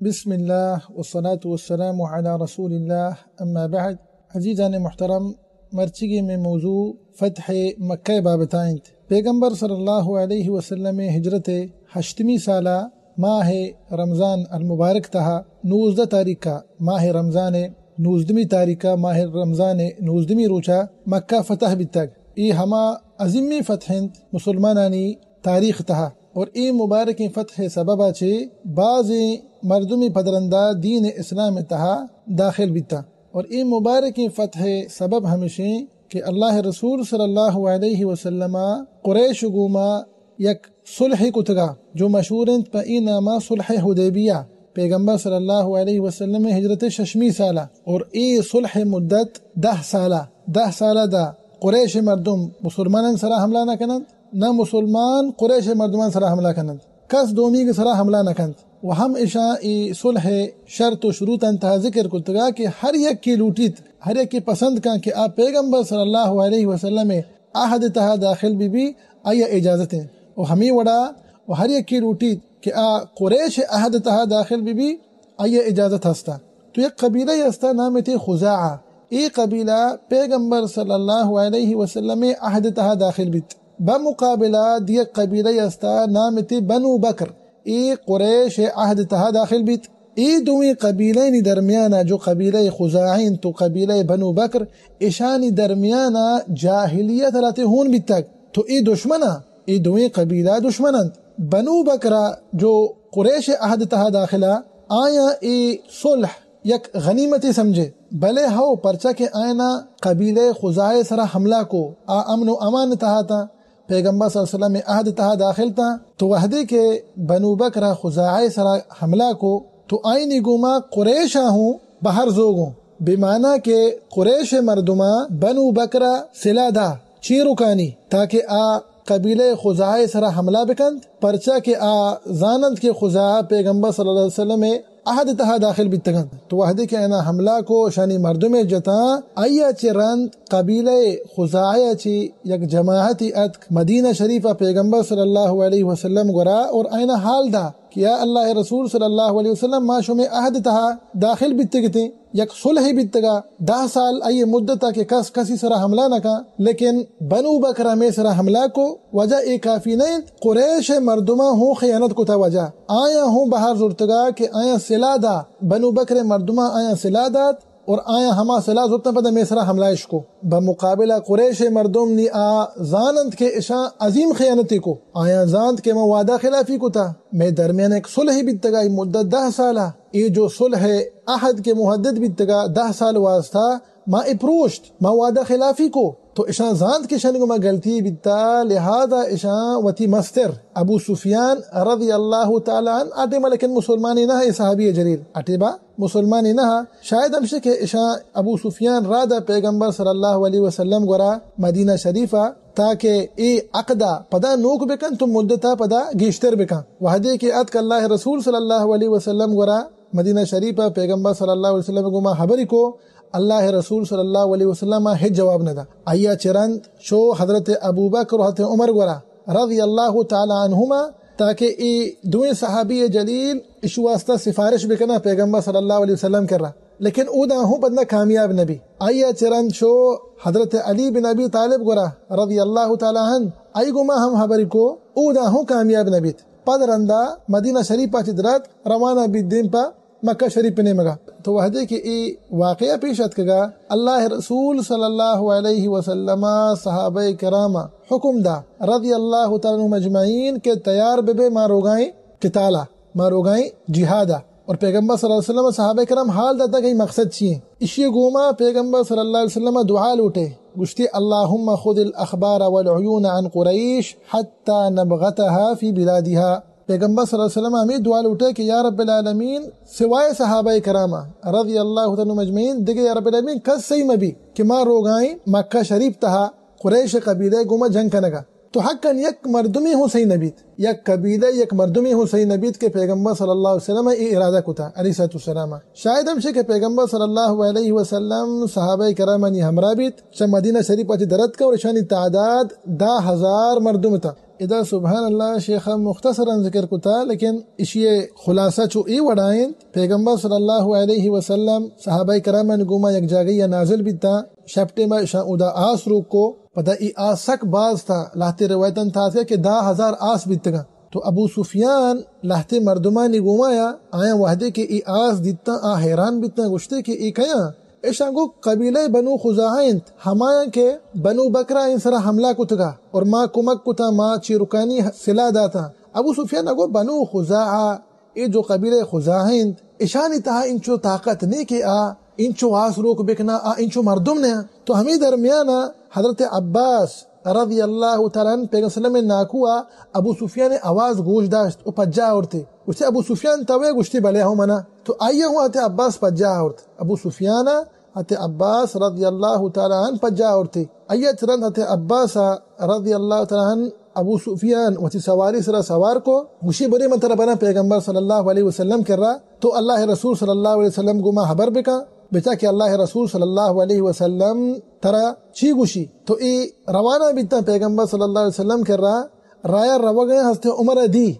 بسم اللہ والصلاة والسلام علی رسول اللہ، اما بعد۔ عزیزان محترم، مرچیگی میں موضوع فتح مکہ بابتا انت۔ پیغمبر صلی اللہ علیہ وسلم ہجرت ہشتمی سالہ ماہ رمضان المبارک تہا نوزدہ تاریخ کا، ماہ رمضان نوزدہمی تاریخ کا، ماہ رمضان نوزدہمی روچا مکہ فتح بیتگ۔ اے ہما عظیمی فتح انت مسلمانانی تاریخ تہا، اور اے مبارکیں فتح سببا چہ بازیں مردمی پدرندا دین اسلام تہا داخل بیتا۔ اور اے مبارکیں فتح سبب ہمشیں کہ اللہ رسول صلی اللہ علیہ وسلم قریش گوما یک صلح کتگا، جو مشہور انت پہ اے ناما صلح حدیبیہ۔ پیغمبر صلی اللہ علیہ وسلم ہجرت ششمی سالہ، اور اے صلح مدت دہ سالہ، دہ سالہ دا قریش مردم مسلمانان سرا حملہ نہ کنند، نہ مسلمان قریش مردمان سرا حملہ کنند، کس دومیگ سرا حملہ نہ کنت۔ و ہم اشاں اے صلح شرط و شروطان تہا ذکر کتگا کہ ہر یکے لوٹیت، ہر یکے پسند کن کہ آ پیغمبر صلی اللہ علیہ وسلم عہد تہا داخل بہ بی، آئی اجازت ہیں۔ و ہمیں وڑا و ہر یکے لوٹیت کہ آ قریش عہد تہا داخل بہ بی، آئی اجازت ہستا۔ تو یک قبیلہ ہستا نام تے خزاعہ۔ اے قبیلہ پیغمبر صلی اللہ علیہ وسلم عہد تہا داخل بیت۔ بمقابلہ دیک قبیلہ ہستا نام تے بنو بکر۔ اے قریش عہد تہا داخل بیت۔ اے دوئیں قبیلہانی درمیانا، جو قبیلہ خزاعین تو قبیلہ بنو بکر، اشانی درمیانا جاہلیت راتے ہون بیتگ۔ تو اے دشمنا، اے دوئیں قبیلہ دشمن انت۔ بنو بکرا جو قریش عہد تہا داخلہ، آیاں اے صلح یک غنیمتے سمجھے۔ بلے ہو، پرچا کہ آیانا قبیلہ خزاعہ سرا حملہ کو، آ امن و امان تہا تاں۔ پیغمبر صلی اللہ علیہ وسلم عہد تہا داخل تاں، تو وہدے کہ بنو بکر خزاعہ سرا حملہ کو، تو آئینی گوما قریشا ہوں بہر زوگوں۔ بمانا کہ قریش مردما بنو بکر سلاح دا چیرکانی، تاکہ آ قبیلہ خزاعہ سرا حملہ بکنت، پرچا کہ آ زاننت کہ خزاعہ پیغمبر صلی اللہ علیہ وسلم عہد تہا داخل بیتگنت۔ تو وہدے کہ آیانا حملہ کو، شانی مردم جتاں، آئیا چہ رند قبیلہ خزاعہ چی یک جماعتی اتک مدینہ شریفہ پیغمبر صلی اللہ علیہ وسلم گورا اور آیانا حال دا کہ یا اللہ رسول صلی اللہ علیہ وسلم، ما شمے عہد تہا داخل بیتگتیں، یک صلح بیتگا، دہ سال ای مدتا کہ کس کسی سرا حملہ نہ کن، لیکن بنو بکر ہمے سرا حملہ کو۔ وجہ اے کافی نہ انت، قریش مردماں ہوں خیانت کتا، وجہ آیاں ہوں بہر زرتگا کہ آیاں سلاح دا، بنو بکر مردماں آیاں سلاح دات اور آیاں ہما سلاح زرتاں پدا مے سرا حملہ اش کو۔ بمقابلہ قریش مردم نی آ زاننت کہ اشاں عظیم خیانتے کو۔ آیاں زانت کہ ما وعدہ خلافی کتا، مے درمیان ایک صلح بیتگا، ای مدت دہ سالہ۔ اے جو صلح عہد کہ محدد بیتگا دہ سال واسطہ، ما اے پروشت، ما وعدہ خلافی کو۔ تو اشاں زانت کہ اشانی گوما غلطی بیتا، لہذا اشاں وتی مستر ابو سفیان رضی اللہ تعالی عنہ، آ ٹیما لیکن مسلمانے نہ، اے صحابی جلیل آ ٹیما مسلمانے نہ۔ شاید ہمشے کہ اشاں ابو سفیان را دا پیغمبر صلی اللہ علیہ وسلم گورا مدینہ شریفہ، تاکہ اے عقدا پدا نوک بکن تو مدتا پدا گیشتر بکن۔ وہدے کہ اتک اللہ رسول صلی اللہ علیہ وسلم گورا مدینہ شریفہ، پیغمبر صلی اللہ علیہ وسلم گوما حبری کو، اللہ رسول صلی اللہ علیہ وسلم ہچ جواب نہ دا۔ آئیا چہ رند شو حضرت ابوبکر و حضرت عمر گورا رضی اللہ تعالی عنہما، تاکہ اے دوئیں صحابی جلیل اش واسطہ سفارش بکنا پیغمبر صلی اللہ علیہ وسلم کرا، لیکن اودا ہوں پدا کامیاب نبی۔ آئیا چہ رند شو حضرت علی بن ابی طالب گورا رضی اللہ تعالی عنہ، آئی گوما ہم حبری کو، اودا ہوں کامیاب نبیت۔ پد رندا مدینہ شریفا چہ درات روانہ بیت دیم پہ مکہ شریف نیمگا۔ تو وہدے کہ اے واقعہ پیش اتکگا، اللہ رسول صلی اللہ علیہ وسلم صحابہ کراما حکم دا، رضی اللہ تعالی عنہم اجمعین، کہ تیار ببے، ما روگائیں قتالا، ما روگائیں جہادا۔ اور پیغمبر صلی اللہ علیہ وسلم صحابہ کرام حال داتا کہ مقصد چی ہیں۔ اشی گوما پیغمبر صلی اللہ علیہ وسلم دعا لوٹے، گوشتی، اللہم خذ الاخبار والعیون عن قریش حتی نبغتها فی بلادها۔ پیغمبر صلی اللہ علیہ وسلم ہمیں دعا لوٹے کہ یا رب العالمین، سوائے صحابہ کراما رضی اللہ تعالی عنہم اجمعین، دگہ یا رب العالمین کس صحیح مبی کہ ما روگائیں مکہ شریف تہا قریش قبیلہ گوما جنگ کنگا۔ تو حقاً یک مردمی ہوں صحیح نبیت، یک قبیلہ، یک مردمی ہوں صحیح نبیت کہ پیغمبر صلی اللہ علیہ وسلم اے ارادہ کتا، علیہ الصلوۃ والسلام۔ شاید ہمشے کہ پیغمبر صلی اللہ علیہ وسلم صحابہ کرامانی ہمراہ بیت، چہ مدینہ شریف اچ درتکا اور اشانی تعداد دہ ہزار مردم تا۔ ادا سبحان اللہ شیخ مختصرا ذکر کتا، لیکن اشی خلاصہ چو اے وڑا انت، پیغمبر صلی اللہ علیہ وسلم صحابہ کرامانی گوما یک جاگہی نازل بیتا، شپ ٹیما اشاں اودا آس روک کو، پدا ای آس سک باز تا، لہتے روایتاں تا کہ دہ ہزار آس بیتگا۔ تو ابو سفیان لہتے مردمانی گوما یا، آیاں وہدے کہ ای آس دیتا آ حیران بیتا، گوشتے کہ ای کیاں؟ ایشاں گو قبیلہ بنو خزاعہ انت، ہمایاں کہ بنو بکرہ این سرا حملہ کتگا اور ما کمک کتا، ما چیرکانی سلاح داتا۔ ابو سفیان گو بنو خزاعہ، اے جو قبیلہ خزاعہ انت، اشانی تہا انچو طاقت نے کہ آ انچو آس روک بکنا، آ انچو مردم نے۔ تو ہمیں درمیانا حضرت عباس رضی اللہ تعالی عنہ پیغمبر صلی اللہ علیہ وسلم ناکو آ ابو سفیان آواز گوش داشت و پجا آورتے۔ گوشتے ابو سفیان توے؟ گوشتے بلے ہوں منا۔ تو آئیے ہوں حضرت عباس پجا آورت۔ ابو سفیان حضرت عباس رضی اللہ تعالی عنہ پجا آورتے۔ آئی ء چہ رند حضرت عباس رضی اللہ تعالی عنہ ابو سفیان وتی سواری سرا سوار کو، گوشی، برے من ترا براں پیغمبر صلی اللہ علیہ وسلم کرا، تو اللہ رسول صلی اللہ علیہ وسلم گوما حبر بکن، بچا کہ اللہ رسول صلی اللہ علیہ وسلم ترا چی گوشی۔ تو ای روانہ بیتاں پیغمبر صلی اللہ علیہ وسلم کرا، رایا روگا حضرت عمر دی،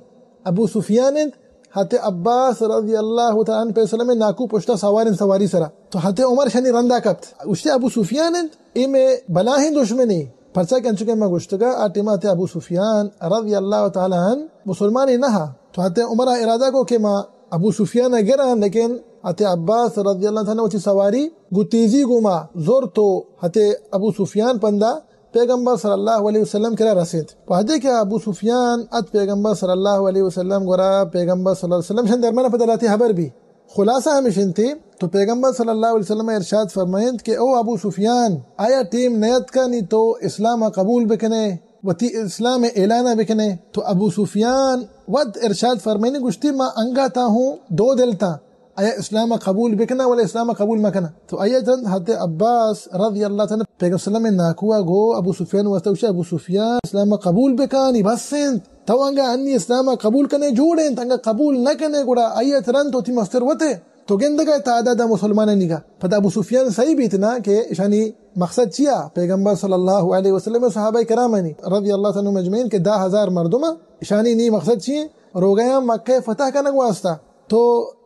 ابو سفیان انت، حضرت عباس رضی اللہ تعالی عنہ پیسلم ناکو پشتا سوار انت سواری سرا۔ تو حضرت عمر شانی رندا کپت۔ گوشتے ابو سفیان انت، اے مئے بلاہیں دشمنے۔ پرچا کہ انچو کہ ما گوشتگا، آ ٹیما حضرت ابو سفیان رضی اللہ تعالی عنہ مسلمانے نہ۔ تو حضرت عمر ارادہ کو کہ ما ابو سفیان گراں، لیکن حضرت عباس رضی اللہ تعالی عنہ وتی سواری گو تیزی گوما زور تو حضرت ابو سفیان پندا پیغمبر صلی اللہ علیہ وسلم کرا رسیت۔ وہدے کہ ابو سفیان ات پیغمبر صلی اللہ علیہ وسلم گورا، پیغمبر صلی اللہ علیہ وسلم شان درمیان پدا لاتی حبر بی۔ خلاصہ ہمیش انتی، تو پیغمبر صلی اللہ علیہ وسلم ارشاد فرمائنت کہ او ابو سفیان، آیا ٹیم نیت کا نی تو اسلام قبول بکنے، وتی اسلام اعلان بکنے؟ تو ابو سفیان وت ارشاد فرمائنی، گوشتی، ما انگا تا ہوں دو دل تا، آیا اسلام قبول بکنا ولا اسلام قبول مکنا؟ تو آیا چرند حضرت عباس رضی اللہ تعالی عنہ پیغمبر صلی اللہ علیہ وسلم ناکوا گو ابو سفیان واسطہ گوشی، ابو سفیان، اسلام قبول بکانی بس انت، تو انگا انی اسلام قبول کنے جوڑ انت، انگا قبول نہ کنے گڑا آیا چرند تو تی مستر وتے۔ تو گندگا تعداد مسلمانانی گا۔ پدا ابو سفیان صحیح بیت نا کہ اشانی مقصد چیا؟ پیغمبر صلی اللہ علیہ وسلم و صحابہ کرامانی رضی اللہ تعالی عنہم اجمعین کہ دہ ہزار مردم، اشانی نی مقصد چی؟ روگیاں مکہ فتح کنگ واسطہ۔ تو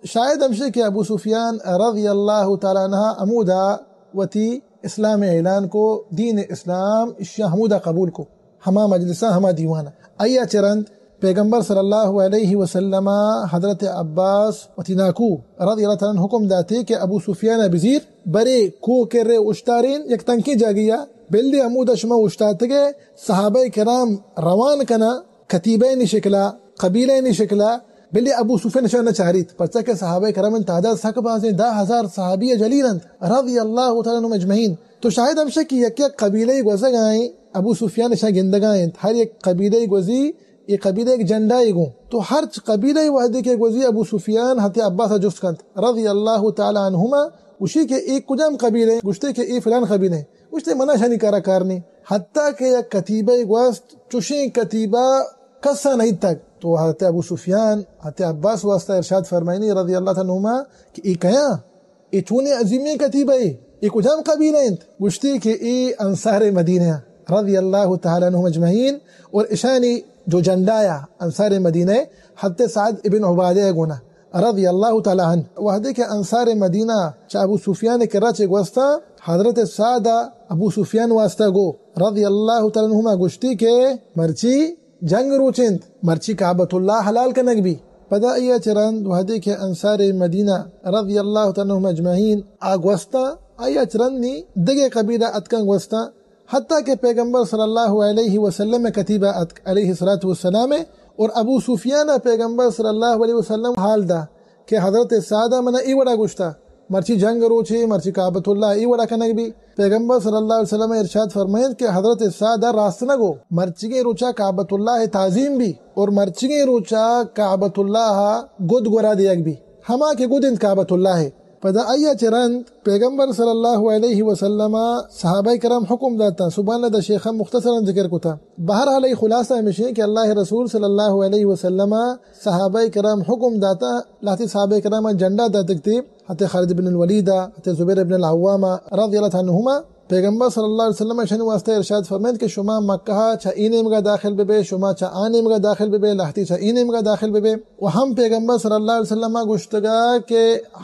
شاید ہمشی کہ ابو سفیان رضی اللہ تعالی عنہ ہمودا وتی اسلام اعلان کو، دین اسلام اشیا ہمودا قبول کو، ہما مجلسا، ہما دیوانا۔ آیا چرند پیغمبر صلی اللہ علیہ وسلم حضرت عباس وتی ناکو رضی اللہ تعالی عنہ حکم داتے کہ ابو سفیان بزیر، برے کوہ کرے اشتارین یک تنکیں جاگیا، بلے ہمودا شما اشتاتگے، صحابہ کرام روان کنا، کتیبہ نی شکلا، قبیلہ نی شکلا، بلے ابو سفیان شان نہ چاریت، پرچا کہ صحابہ کرام تعداد سک بازیں، دہ ہزار صحابی جلیل انت رضی اللہ تعالی عنہم اجمعین۔ تو شاید ہمشہ کہ یک یک قبیلہ گوزگائیں، ابو سفیان شان گندگائیں، ہر یک قبیلہ گوزی، اے قبیلہ یک جنڈا گوں۔ تو ہرچ قبیلہ وہدے کہ گوزی ابو سفیان حضرت عباس جست کنت رضی اللہ تعالی عنہما، گوشی کہ اے کجام قبیلہ؟ گوشتے کہ اے فلان قبیلہ۔ گوشتے منا شانی کارا کار نی۔ حتی کہ یک کتیبہ گوست، چوشیں کتیبہ کسا نہ دیتگ۔ تو حضرت ابو سفیان حضرت عباس واسطہ ارشاد فرمائنی رضی اللہ تعالی عنہما کہ اے کیاں؟ اے چونیں عظیمیں کتیبہ اے؟ اے کجام قبیلہ انت؟ گوشتی کہ اے انصار مدینہ رضی اللہ تعالی عنہم اجمعین، اور اشانی جو جنڈایا انصار مدینہ حضرت سعد ابن عبادہ گونا رضی اللہ تعالی عنہ۔ وہدے کہ انصار مدینہ چہ ابو سفیان کرا چہ گوستا، حضرت سعد ابو سفیان واسطہ گو رضی اللہ تعالی عنہما، گوشتی کہ مرچی جنگ روچ انت، مرچی کعبۃ اللہ حلال کنگ بی۔ پدا آیا چہ رند وہدے کہ انصار مدینہ رضی اللہ تعالی عنہم اجمعین آ گوستا، آیا چہ رند نی دگہ قبیلہ اتکاں گوستا، حتی کہ پیغمبر صلی اللہ علیہ وسلم کتیبہ اتک علیہ الصلوۃ والسلام، اور ابو سفیان پیغمبر صلی اللہ علیہ وسلم حال دا کہ حضرت سعد منا ای وڑا گوشتا، مرچی جنگ روچے، مرچی کعبۃ اللہ ای وڑا کنگ بی۔ پیغمبر صلی اللہ علیہ وسلم ارشاد فرمائنت کہ حضرت سعد راست نہ گو، مرچیگیں روچا کعبۃ اللہ تعظیم بی اور مرچیگیں روچا کعبۃ اللہ گد گورا دیگ بی، ہما کہ گد انت کعبۃ اللہ۔ پدا آیا چہ رند پیغمبر صلی اللہ علیہ وسلم صحابہ کرام حکم داتا، سبحان اللہ، دا شیخ مختصرا ذکر کتا۔ بہرحال ای خلاصہ ہمیشیں کہ اللہ رسول صلی اللہ علیہ وسلم صحابہ کرام حکم داتا، لہتی صحابہ کرام جنڈا داتگتے، حضرت خالد بن الولید، حضرت زبیر بن العوام رضی اللہ تعالی عنہما، پیغمبر صلی اللہ علیہ وسلم اشانی واسطہ ارشاد فرمائیت کہ شما مکہ چہ اے نیمگا داخل ببے، شما چہ آ نیمگا داخل ببے، لہتی چہ اے نیمگا داخل ببے۔ و ہم پیغمبر صلی اللہ علیہ وسلم گوشتگا کہ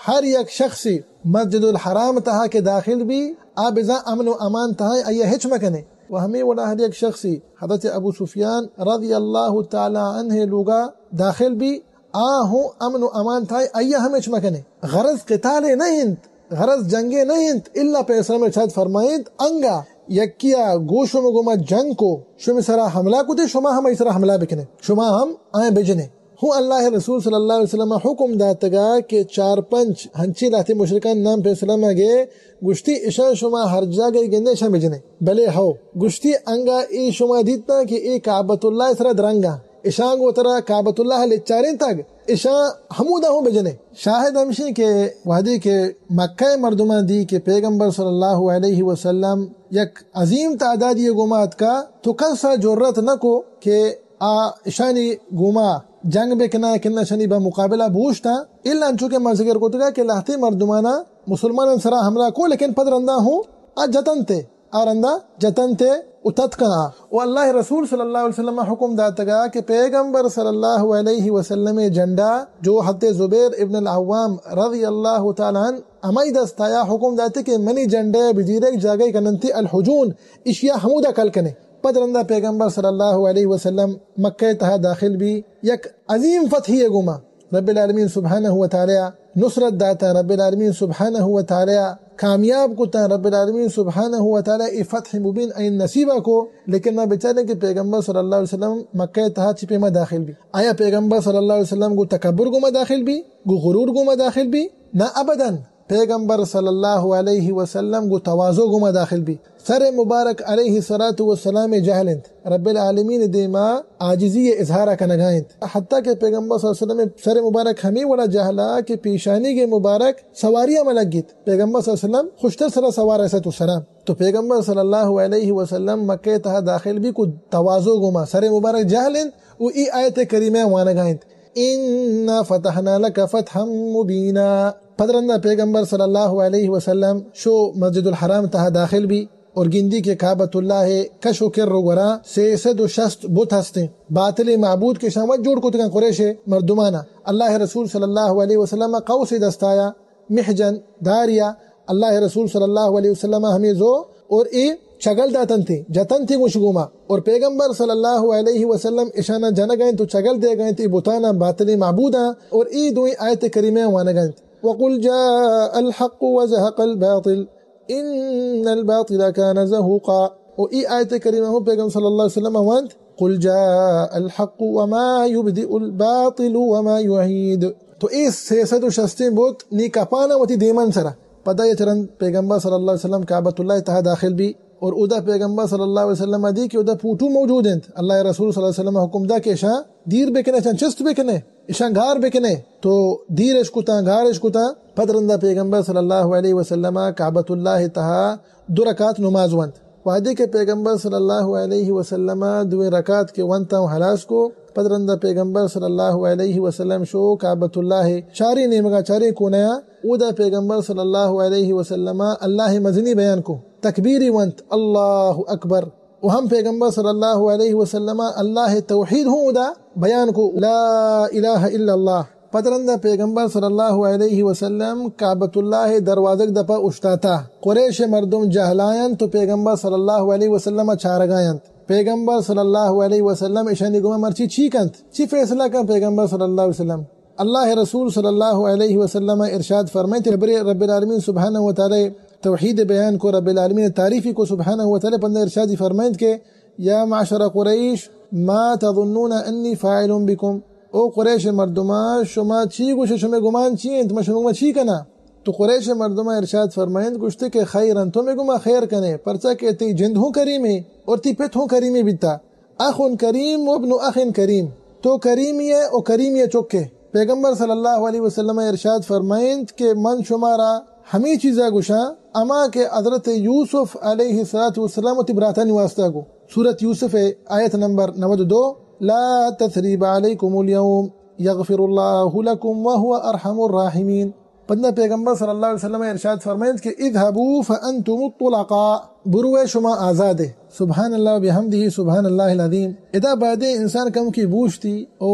ہر یک شخصی مسجد الحرام تہا کہ داخل بی، آ بزاں امن و امان تہا، آئی ہچ مکنے۔ و ہمے وڑا ہر یک شخصی، حضرت ابو سفیان رضی اللہ تعالی عنہ لوگا داخل بی، آ ہوں امن و امان تہا، آئی ہم ہچ مکنے۔ غرض قتالے نہ انت، غرض جنگے نہ انت، الا پیغمبر ارشاد فرمائیت، انگا یکیا گو شمے گوما جنگ کو، شمے سرا حملہ کتے، شما ہم آئی سرا حملہ بکنے، شما ہم آئیں بجنے۔ ہوں اللہ رسول صلی اللہ علیہ وسلم حکم داتگا کہ چار پنچ ہنچی لہتے مشرکان نام پہ اسلام گے، گوشتی اشاں شما ہر جاگہ گندے اشاں بجنے۔ بلے ہو، گوشتی انگا اے شما دیتاں کہ اے کعبۃ اللہ سرا درنگا، اشاں گو ترا کعبۃ اللہ لچارینتگ، اشاں ہمودا ہوں بجنے۔ شاہد ہمشی کہ وہدے کہ مکہ مردمان دی کہ پیغمبر صلی اللہ علیہ وسلم یک عظیم تعدادی گوما اتکا، تو کسا جرأت نہ کو کہ آ اشانی گوما جنگ بکنا، کنا اشانی با مقابلہ بوشتا۔ الا انچو کہ ما ذکر کتگا کہ لہتے مردمانا مسلمانان سرا حملہ کو، لیکن پد رندا ہوں آ جتنتے، آ رندا جتنتے و تتکا۔ و اللہ رسول صلی اللہ علیہ وسلم حکم داتگا کہ پیغمبر صلی اللہ علیہ وسلم جنڈا جو حضرت زبیر ابن العوام رضی اللہ تعالی عنہ ہمائی دستا، یا حکم داتے کہ منی جنڈے بزیرے جاگہ کننتی الحجون، اشیا ہمودا کل کنے۔ پد رندا پیغمبر صلی اللہ علیہ وسلم مکہ تہا داخل بی، یک عظیم فتحی گوما رب العالمین سبحانہ و تعالی نصرت داتا، رب العالمین سبحانہ و تعالی کامیاب کتا، رب العالمین سبحانہ و تعالی اے فتح مبین آئین نصیبہ کو۔ لیکن ما بچاریں کہ پیغمبر صلی اللہ علیہ وسلم مکہ تہا چی پیما داخل بی؟ آیا پیغمبر صلی اللہ علیہ وسلم گو تکبر گوما داخل بی؟ گو غرور گوما داخل بی؟ نہ، ابداً۔ پیغمبر صلی اللہ علیہ وسلم گو تواضع گوما داخل بی۔ سر مبارک علیہ الصلوۃ والسلام جہل انت، رب العالمین دیما عاجزی اظہار کنگا انت۔ حتیٰ کہ پیغمبر صلی اللہ علیہ وسلم سر مبارک ہمے وڑا جہلا کہ پیشانی کے مبارک سواری ہم لگیت۔ پیغمبر صلی اللہ علیہ وسلم خوشتر سرا سوار ایسا تو سلام۔ تو پیغمبر صلی اللہ علیہ وسلم مکہ تہا داخل بی کو تواضع گوما، سر مبارک جہل انت، و ای آیت کریمہ وانگا انت، انا فتحنا لک فتحا مبینا۔ پد رندا پیغمبر صلی اللہ علیہ وسلم شو مسجد الحرام تہا داخل بی اور گندی کہ کعبۃ اللہ کش و کر و گورا سے سد و شست بت ہستیں، باطل معبود کہ شاں وت جوڑ کتگاں قریش مردمانا۔ اللہ رسول صلی اللہ علیہ وسلم قوس دستایا، محجن داریا، اللہ رسول صلی اللہ علیہ وسلم ہمیں زو اور اے چگل داتنتے، جتنتے گوش گوما۔ اور پیغمبر صلی اللہ علیہ وسلم اشانا جنگا انت تو چگل دیگا انت، اے بتانا باطل معبودا، اور اے دوئیں آیت کریمہ وانگا انت۔ وقل جاء الحق وزهق الباطل ان الباطل كان زهوقا۔ و ای آیت کریمہ ہوں پیغمبر صلی اللہ علیہ وسلم وانت، قل جاء الحق وما يبدئ الباطل وما يعيد۔ تو اے سے سد و شستیں بت نی کپانا وتی دیمان سرا۔ پدا یہ چرند پیغمبر صلی اللہ علیہ وسلم کعبۃ اللہ تہا داخل بی اور ادا پیغمبر صلی اللہ علیہ وسلم دی کہ ادا پوٹو موجود انت۔ اللہ رسول صلی اللہ علیہ وسلم حکم دا کہ اشاں دیر بکنے، اشاں چست بکنے، اشاں گار بکنے۔ تو دیر اش کتاں، گار اش کتاں۔ پد رندا پیغمبر صلی اللہ علیہ وسلم کعبۃ اللہ تہا دو رکعت نماز ونت۔ وہدے کہ پیغمبر صلی اللہ علیہ وسلم دوئیں رکعت کہ ونت و ہلاس کو، پد رندا پیغمبر صلی اللہ علیہ وسلم شو کعبۃ اللہ چاریں نیمگا، چاریں کونیا۔ اودا پیغمبر صلی اللہ علیہ وسلم اللہ مزنی بیان کو، تکبیری ونت، اللہ اکبر۔ و ہم پیغمبر صلی اللہ علیہ وسلم اللہ توحید ہوں اودا بیان کو، لا الہ الا اللہ۔ پد رندا پیغمبر صلی اللہ علیہ وسلم کعبۃ اللہ دروازگ دپا اشتاتا۔ قریش مردم جہلائنت تو پیغمبر صلی اللہ علیہ وسلم چارگائنت۔ پیغمبر صلی اللہ علیہ وسلم اشانی گوما مرچی چی کنت؟ چی فیصلہ کن پیغمبر صلی اللہ علیہ وسلم؟ اللہ رسول صلی اللہ علیہ وسلم ارشاد فرمائنت، رب، رب العالمین سبحانہ و تعالی توحید بیان کو، رب العالمین تعریفی کو سبحانہ و تعالی، پندا ارشادی فرمائنت کہ یا معشر قریش ما تظنون انی فاعل بکم۔ او قریش مردمان، شما چی گوش، شما گمان چی انت، ما شما گمان چی کنا؟ تو قریش مردمان ارشاد فرمائنت، گوشتے کہ خیرا، تو مے گما خیر کنے، پرچا کہ تی جند ہوں کریمے اور تی پت ہوں کریمے بیتا۔ اخ کریم و ابن اخ کریم، تو کریمی ہے او کریمی ہے چکے۔ پیغمبر صلی اللہ علیہ وسلم ارشاد فرمائنت کہ من شمارا ہمیں چیزا گوشاں، اما کہ حضرت یوسف علیہ الصلوۃ والسلام وتی براتانی واسطہ گو۔ سورت یوسف ہے، آیت نمبر نود و دو، لا تثریب علیکم الیوم یغفر اللہ لکم وهو ارحم الراحمین۔ پدا پیغمبر صلی اللہ علیہ وسلم ارشاد فرمائنت کہ اذهبوا فانتم الطلقاء، بروئے شما آزادے۔ سبحان اللہ و بحمدہ، سبحان اللہ العظیم۔ ادا بایدیں انسان کموکی بوشتی او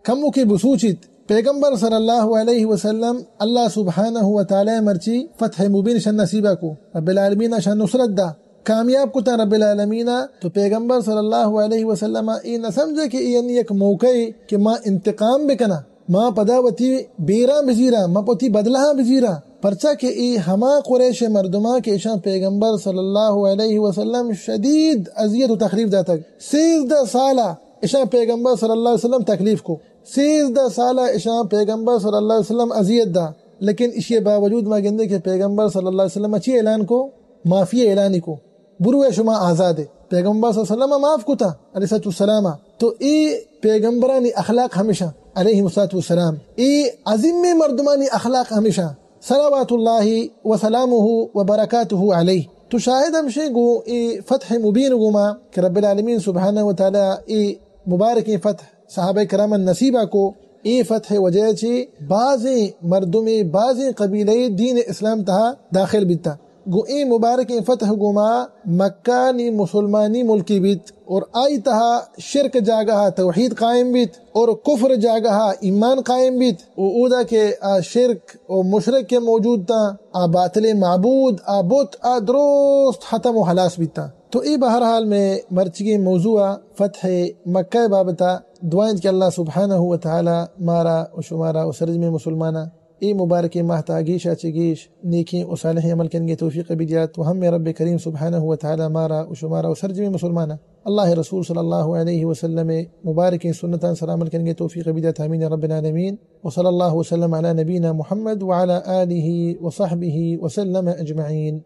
کموکی بسوچیت۔ پیغمبر صلی اللہ علیہ وسلم اللہ سبحانہ و تعالی مرچی فتح مبین شان نصیبہ کو، رب العالمین شان نصرت دا، کامیاب کتا رب العالمین۔ تو پیغمبر صلی اللہ علیہ وسلم ای نہ سمجھے کہ ای یعنی یک موقع کہ ما انتقام بکنا، ما پدا وتی بیراں بزیراں، ما وتی بدلہاں بزیراں، پرچا کہ ای ہما قریش مردماں کہ اشاں پیغمبر صلی اللہ علیہ وسلم شدید اذیت و تکلیف داتگ۔ سیزدہ سالہ اشاں پیغمبر صلی اللہ علیہ وسلم تکلیف کو، سیزدہ سالہ اشاں پیغمبر صلی اللہ علیہ وسلم اذیت دا، لیکن اشی باوجود ما گندے کہ پیغمبر صلی اللہ علیہ وسلم چی اعلان کو؟ معافی اعلانی کو۔ بروئے شما آزادے۔ پیغمبر صلی اللہ علیہ وسلم معاف کتا، علیہ الصلوۃ والسلام۔ تو ای پیغمبرانی اخلاق ہمیشہ، علیہ الصلوۃ والسلام، ای عظیم مردمانی اخلاق ہمیشہ، صلوات اللہ و سلامہ و برکاتہ علیہ۔ تو شاہد ہمشیں گوں ای فتح مبین گوما کہ رب العالمین سبحانہ و تعالی ای مبارکیں فتح صحابہ کرام نصیبہ کو۔ ای فتح وجہ چی بازیں مردمے، بازیں قبیلے دین اسلام تہا داخل بیتا۔ گوں اے مبارکیں فتح گوما مکہ نی مسلمانی ملکی بیت اور آئی تہا شرک جاگہا توحید قائم بیت اور کفر جاگہا ایمان قائم بیت۔ و اودا کہ آ شرک و مشرک کہ موجود تا، آ باطل معبود، آ بت، آ درست ختم و خلاص بیتا۔ تو اے بہرحال میں مرچگیں موضوع فتح مکہ بابتا دعائیں کہ اللہ سبحانہ و تعالی مارا و شمارا و سرجمیں مسلماناں اے مبارکیں ماہ تا گیشا چہ گیش نیکیں و صالحیں عمل کنگے توفیق بدیات و ہمے رب کریم سبحانہ و تعالی مارا و شمارا و سرجمیں مسلماناں اللہ رسول صلی اللہ علیہ وسلم مبارکیں سنتاں سر عمل کنگے توفیق بدیات، آمین یا رب العالمین۔ وصلی اللہ وسلم علی نبینا محمد وعلی آلہ وصحبہ وسلم اجمعین۔